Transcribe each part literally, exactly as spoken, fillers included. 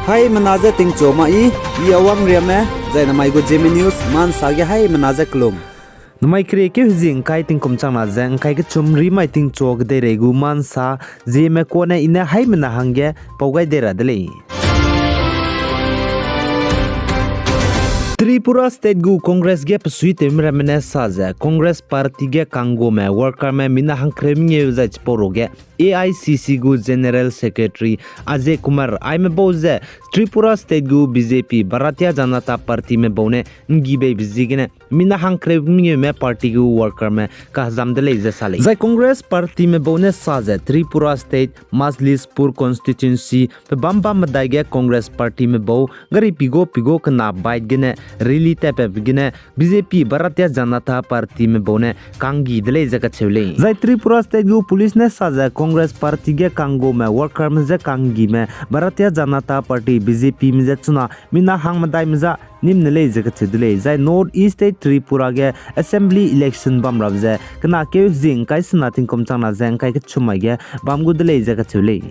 Haimena je tingchu ma i, i Awang Riame, zai namai gu Zeme News, mansa ge haimena je kelum. Namai kerie keu hezi ngkai tingkum changna ze ngkai kechum rimai tingchu kedeirei gu mansa, Zeme kuane i ne haimena hangge pau gai dei ra de lei. Tripura State gu Congress ge besuitewme ramme ne sa ze, Congress Party ge kanggume workerme mina hangkereu mengeu zai chipau ruge, A I C C gu General Secretary Ajay Kumar aime bau ze, Tripura State gu B J P, Bharatiya Janata Partyme bau ne nggi beibe ziegene, mina hangkereu mengeume party gu workerme kahezam de lei ze sa lei. Zai Congress Partyme bau ne sa ze, Tripura State, Majlishpur Constituency, pe bam bam medai ge Congress Partyme bau, gari pigo pigo kena bike gene, rally tatpatbe gene, B J P, Bharatiya Janata Partyme bau ne kanggi de lei ze kacheu lei. Zai Tripura State gu police ne sa ze Congress Party ge kanggume workerme je kanggime Bharatiya Janata Party, B J Pme je chuna mina hangmedaime za nim ne lei ze kacheu de lei. Zai North East State Tripura ge assembly election bam rabe ze kena keu hezi ngkai sena tingkum changna ze ngkai kechum mai ge bam gu de lei ze kacheu lei.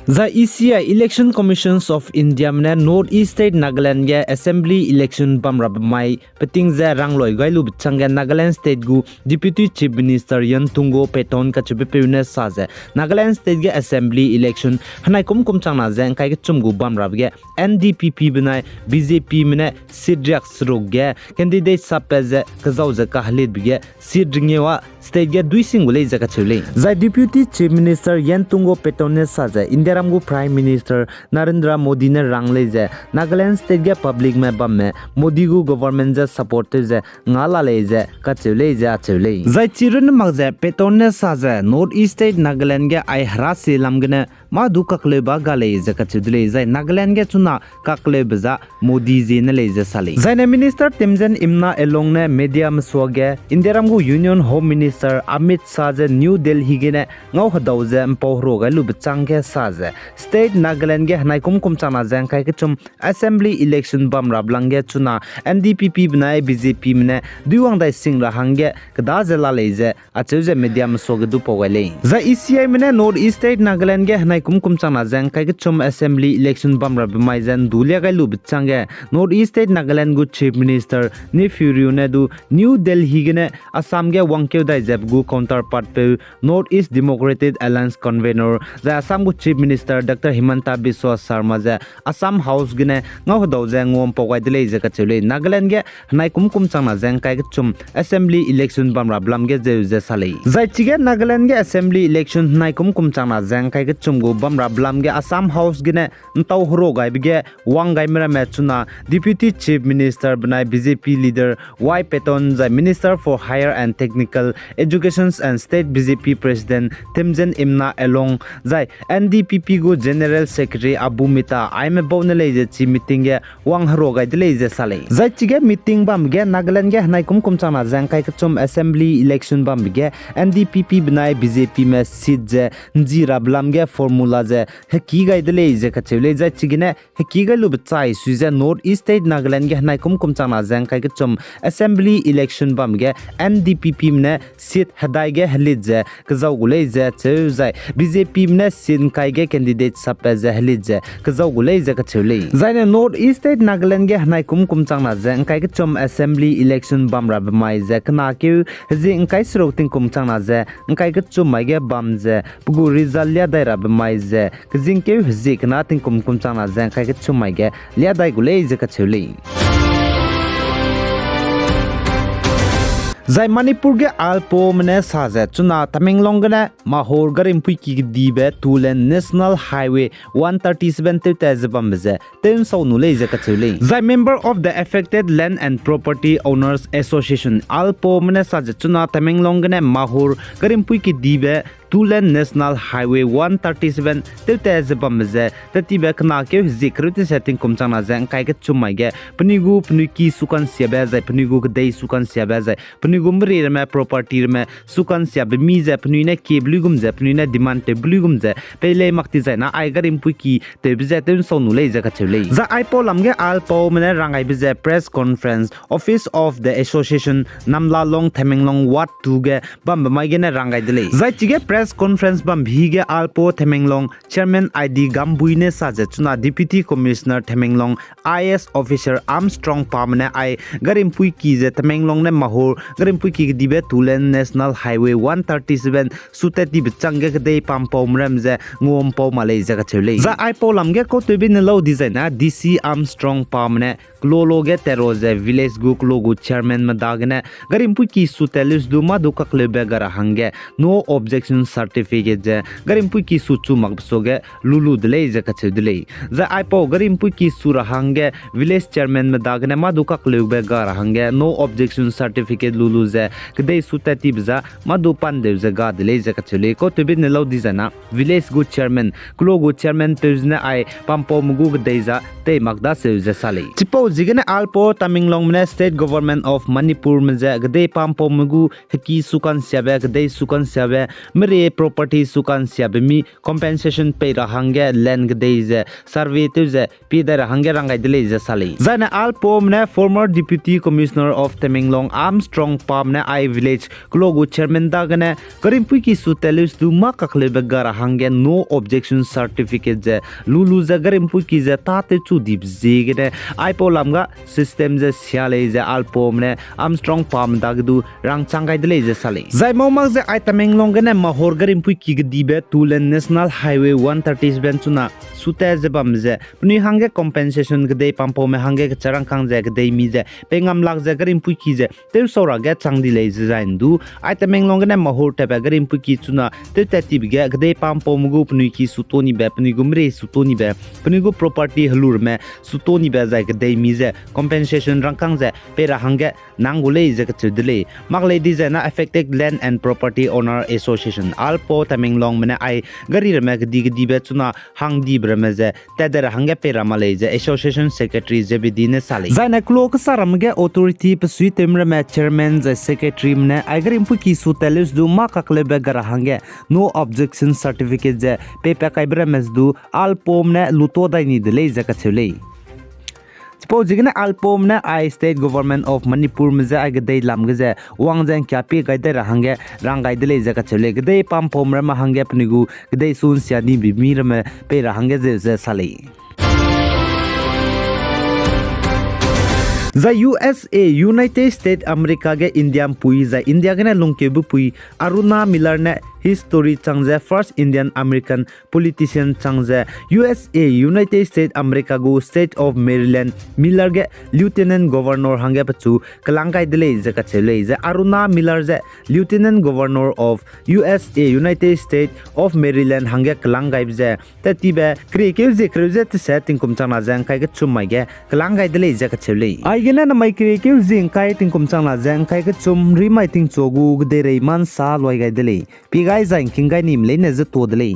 Zai E C I, Election Commissions of Indiame ne North East State Nagaland ge assembly election bam rabe mai peting ze rangloi gai lube changge Nagaland State gu Deputy Chief Minister Yantungo Patton kacheube peu ne sa ze, Nagaland State ge assembly election henai kum kum changna ze ngkai kechum gu bam rabe ge N D P P benai B J Pme ne seat riak seruk ge candidate sappat ze kezau ze kahelitbe ge seat ringeu a state ge dui sing gu lei ze kacheu lei. Zai Deputy Chief Minister Yantungo Patton ne sa ze Indiaram gu Prime Minister Narendra Modi ne rang lei ze Nagaland State ge publicme bamme Modi gu government je support tew ze nga la lei ze kacheu lei ze acheu lei. Zai chirunne mak ze Patton ne sa ze North East State Nagaland ge ai hera se lam gene mâ du kakleube ga lei ze kacheu de lei. Zai Nagaland ge chuna kakleube za Modi zie ne lei ze sa lei. Zaine Minister Temjen Imna Elong ne mediame suage Indiaram gu Union Home Minister Amit Shah je New Delhi gene ngau hedau ze mpau herua gai lube changge sa ze, State Nagaland ge henai kum kum changna ze ngkai kechum assembly election bam rabe lang ge chuna N D P P benai B J Pme ne duiwang dai sing ra hangge keda ze la lei ze acheu ze mediame suage du pau gai lei. Zai E C Ime ne North East State Nagaland ge henai kum kum changna ze ngkai kechum assembly election bam rabe mai ze ndu lia gai lube changge North East State Nagaland gu Chief Minister Neiphiu Rio ne du New Delhi gene Assam ge wangkeu dai zep gu counterpartpeu North East Democratic Alliance convenor zai Assam gu Chief Minister Doctor Himanta Biswa Sarma ze Assam House gene ngau hedau ze nguam pau gai de lei ze kacheu lei. Nagaland ge henai kum kum changna ze ngkai kechum assembly election bam rabe lam ge zeu ze sa lei. Zai chige Nagaland ge assembly election henai kum kum changna ze ngkai kechum gu bam rabe lam ge Assam House gene ntau herua gaibe ge wang gaime ramme chuna Deputy Chief Minister benai B J P leader Y Patton zai Minister for Higher and Technical Education and State B J P President Temjen Imna Elong zai N D P P gu General Secretary Abu Mita aime bau ne lei ze chi meeting ge wang herua gai de lei ze sa lei. Zai chige meeting bambe ge Nagaland ge henai kum kum changna ze ngkai kechum assembly election bambe ge N D P P benai B J Pme seat ze nzi rabe lam ge formula ze heki gai de lei ze kacheu lei. Zai chigene heki gai lube chai sui ze North East State Nagaland ge henai kum kum changna ze ngkai kechum assembly election bambe ge N D P Pme ne seat hedai ge helit ze kezau gu lei ze cheu zai B J Pme ne seat ngkai ge candidate sappat ze helit ze kezau gu lei ze kacheu lei. Zaine North East State Nagaland ge henai kum kum changna ze ngkai kechum assembly election bam rabe mai ze kena keu hezi ngkai seruk tingkum changna ze ngkai kechum mai ge bam ze pe gu result lia dai rabe mai ze kezingkeu hezi kena tingkum kum changna ze ngkai kechum mai ge lia dai gu lei ze kacheu lei. Zai Manipur ge alpame ne sa ze chuna Tamenglong gene Mahur garimpui ki kedibe two lane National Highway one thirty-seven tewtat ze bambe ze tew nsau nu lei ze kacheu lei. Zai member of the Affected Land and Property Owners Association, alpame ne sa ze chuna Tamenglong gene Mahur garimpui kedibe two lane National Highway one thirty-seven tewtat ze bambe ze tetibe kena keu hezi kereu tinse tingkum changna ze ngkai kechum mai ge penui gu penui ki sukansiabe zai penui gu kedei sukansiabe zai penui gu meri ramme property ramme sukansiabe mi ze penui ne kiebe luigum ze penui ne demand tewbe luigum ze pei lei mak ti zai na ai garimpui ki tewbe ze tew nsau nu lei ze kacheu lei. Zai aipau lam ge alpame ne rang gaibe ze press conference Office of the Association Namlalong Tamenglong Ward two ge bambe mai gene rang gai de lei. Zai chige press Press conference bambe ge Alpo Tamenglong Chairman I D Gambui ne sa ze chuna Deputy Commissioner Tamenglong I A S officer Armstrong Pame ne ai garimpui ki ze Tamenglong ne Mahur garimpui ki kedibe Tulen National Highway one thirty-seven sutat tibe chang ge kedei pampau merem ze nguampau ma lei ze kacheu lei. Zai aipau lam ge kautewbe ne lau dizai na D C Armstrong Pame ne kelolo ge tero ze village gu kelo gu chairman me dagene garimpui ki sutat leu du mâ du kakleube ga ra hangge no objection certificate ze garimpui ki su chu makbe suage lulu de lei ze kacheu de lei. Zai aipau garimpui ki su ra hangge village chairman me dagene mâ du kakleube ga ra hangge no objection certificate lulu ze kedei sutat tibe za mâ du pandeu ze ga de lei ze kacheu lei. Kautewbe ne lau dizai na village gu chairman, kelo gu chairman peu zene ai pampaume gu kedei za tei mak daseu ze sa lei. Chipau ziegene Alpo Tamenglongme ne State Government of Manipurme ze kedei pampaume gu heki sukansiabe, kedei sukansiabe, mere property sukansiabe mi compensation pei ra hangge land kedei ze survey tew ze pie dai ra hangge rang gai de lei ze sa lei. Zaine Alpome ne former Deputy Commissioner of Tamenglong Armstrong Pame ne ai village kelo gu chairman dagene garimpui ki su telus du mâ kakleube ga ra hangge no objection certificate ze lulu ze garimpui ki ze tâtewchu dibe ziegene aipau lam ga system ze sia lei ze Alpome ne Armstrong Pame dage du rangchang gai de lei ze sa lei. Zai mau mak ze ai Tamenglong gene Mahur garimpui ki kedibe Tulen National Highway one thirty-seven chuna sute ze bam ze penui hangge compensation kedei pampaume hangge kecha rangkâng ze kedei mi ze pei ngam lak ze garimpui ki ze tewsau ra ge chang di lei ze zai ndu. Ai Tamenglong gene Mahur tatbe garimpui ki chuna tewtat tibe ge kedei pampaume gu penui ki su to nibe, penui gu merei su to nibe, penui gu property helurme su to nibe zai kedei mi ze compensation rangkâng ze pei ra hangge nang gu lei ze kacheu de lei. Mak lei dizai na Affected Land and Property Owner Association, Alpo Tamenglongme ne ai gari ramme kedi kedibe chuna hangdibe ramme ze tat de ra hangge pei ra ma lei ze Association Secretary Zebedi ne sa lei. Zaine kelo kesa ramme ge authority pesui tewme ramme chairman zai secretaryme ne ai garimpui ki su telus du mâ kakleube ga ra hangge no objection certificate ze peipat kaibe ramme ze du Alpome ne luto dai ni de lei ze kacheu lei. Chipau ziegene Alpome ne ai State Government of Manipurme je ai kedei lam ge ze wang ze ngkia pie gai dai ra hangge rang gai de lei ze kacheu lei. Kedei pampaume ramme hangge penui gu kedei su nsia dibe mi ramme pei ra hangge zeu ze sa lei. Zai U S A, United States America ge India ’mpui zai India gene lungkeube pui Aruna Miller ne history chang ze first Indian American politician chang ze U S A, United States America gu State of Maryland Miller ge Lieutenant Governor hangge pechu kelang gai de lei ze kacheu lei. Zai Aruna Miller je Lieutenant Governor of U S A, United States of Maryland hangge kelang gaibe ze tat tibe keriekeu zie kereu ze tese tingkum changna ze ngkai kechum mai ge kelang gai de lei ze kacheu lei. Aigene namai keriekeu zie ngkai tingkum changna ze ngkai kechum rimai tingchu gu kedeirei ma ’nsa luai gai de lei. Pie gai zai ngking gai nime leine je tuâ de lei.